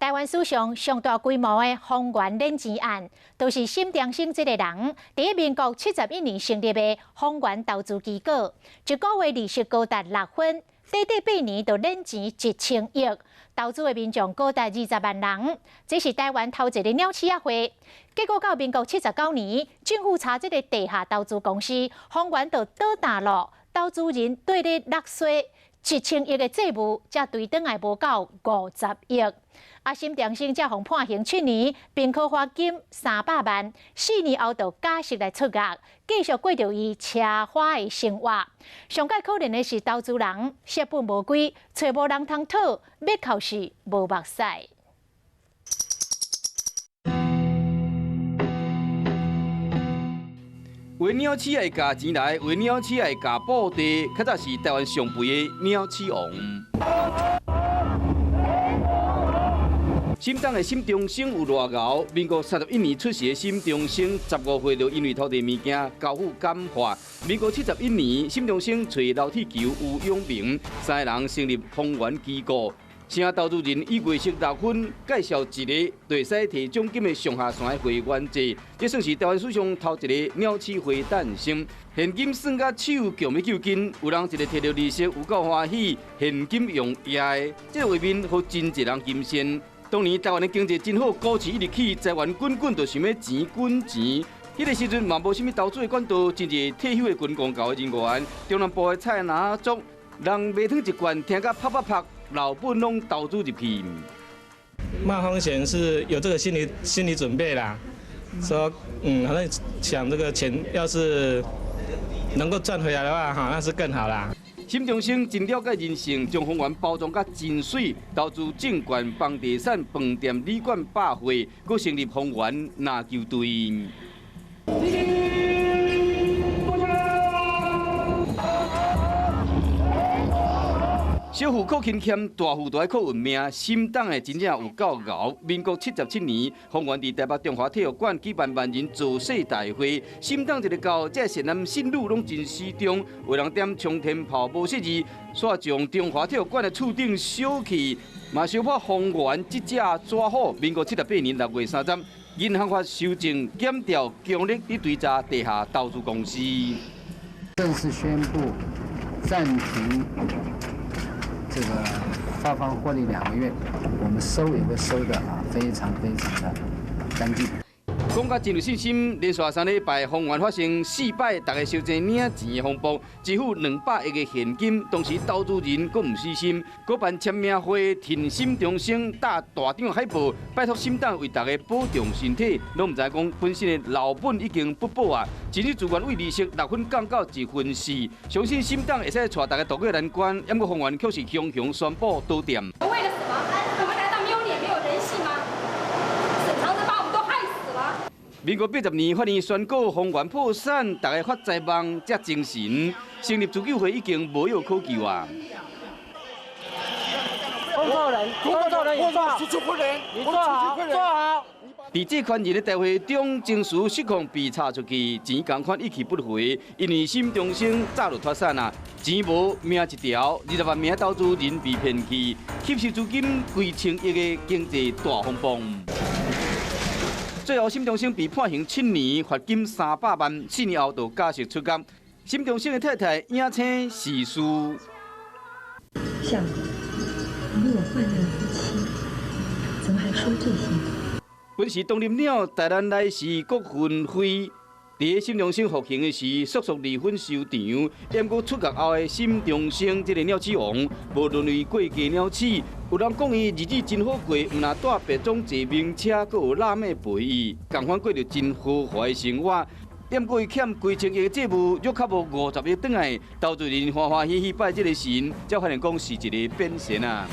台灣史上上大規模的豐原練錢案，就是沈長聲這個人，佇民國71年成立的豐原投資機構，一個月利息高達6分，短短8年就練錢1000億，投資的民眾高達20萬人，這是台灣頭一个鳥鼠仔會。結果到民國79年，政府查這个地下投資公司，豐原就倒大落，投資人綴咧落稅。1000億的債務，才追轉來無夠50億。啊，沈長聲才予判刑7年，並科罰金300萬，4年後就假釋來出獄，繼續過著伊奢華的生活。上蓋可憐的是投資人，血本無歸，揣無人通討，欲哭是無目屎。有的鳥鼠愛共錢來，有的鳥鼠愛共布袋，較早是台灣上肥的鳥鼠王。沈董的沈長聲有偌𠢕？民國31年出世的沈長聲，15歲就因為偷摕物件交付感化。民國71年，沈長聲揣劉鐵球、吳永明三个人成立豐原機構。請投資人以月息6分介紹一个就會使提獎金的上下線會員制，這算是台灣史上頭一个鳥鼠會誕生。現金算甲手強欲救金，有人一个提著利息有夠歡喜，現金用壓的，這個畫面予真濟人驚羨。當年台灣的經濟真好，股市一直起，財源滾滾，就想欲錢滾錢。彼个時陣嘛無啥物投資的管道，真濟退休的軍公教的人員，中南部的菜籃族，人賣湯一罐，聽甲啪啪啪。老本攏投資入去。冒風險是有這個心理準備啦，說反正想這個錢要是能夠賺回來的話，哈，那是更好啦。沈長聲真了解人性，將豐原包裝甲真媠，投資證券、房地產、飯店、旅館、百貨，閣成立豐原籃球隊。小富靠勤儉，大富就愛靠運命。沈董的真正有夠𠢕。民國77年，豐原佇台北中華體育館舉辦萬人造勢大會，沈董一个到，這善男信女攏真死忠，有人點沖天炮無失字，煞將中華體育館的厝頂燒去，嘛燒破豐原這隻紙虎。民國78年6月30，銀行法修正檢調，強力佇追查地下投資公司。正式宣布暫停這個發放獲利2個月，我們收也會收得啊非常非常的乾淨。講甲真有信心，連續3禮拜豐原發生四擺，大家相爭領錢的風暴，支付200億的現金，當時投資人閣毋死心，閣辦簽名會，挺沈長聲打大張海報，拜託沈董為大家保重身體，攏毋知講本身的老本已經不保啊！真是自願為利息6分降到1分4，相信沈董會使帶大家渡過難關，毋過豐原卻是雄雄宣布倒店。為了什麼？我們難道沒有臉、沒有人性嗎？沈長生把我們都害死了。民國80年，法院宣告豐原破產，大家發財夢才精神，成立自救會已經無藥可救啊！工作人，工作人員，你坐好，坐好。佇這款人的大會中，情緒失控被查出去，錢仝款一去不回，因為沈長聲早就脫產啊，錢無命一條，20萬名投資人被騙去，吸收資金幾千億的經濟大風暴。最後，沈長聲被判刑7年，罰金300萬，4年後就假釋出獄。沈長聲的太太影星是輸。相公，你我患難夫妻，怎麼還說這些？本是當林鳥，台南來時閣紛飛。佇沈長聲服刑的時，速速離婚收場。毋過出獄後的沈長聲這个鳥鼠王，無淪為過街鳥鼠。有人講伊日子真好過，毋若搭白種坐名車，閣有辣妹陪伊，仝款過著真豪華的生活。毋過伊欠幾千億的債務，約較無50億轉來，投資人歡歡喜喜拜這个神，才發現講是一个變神啊！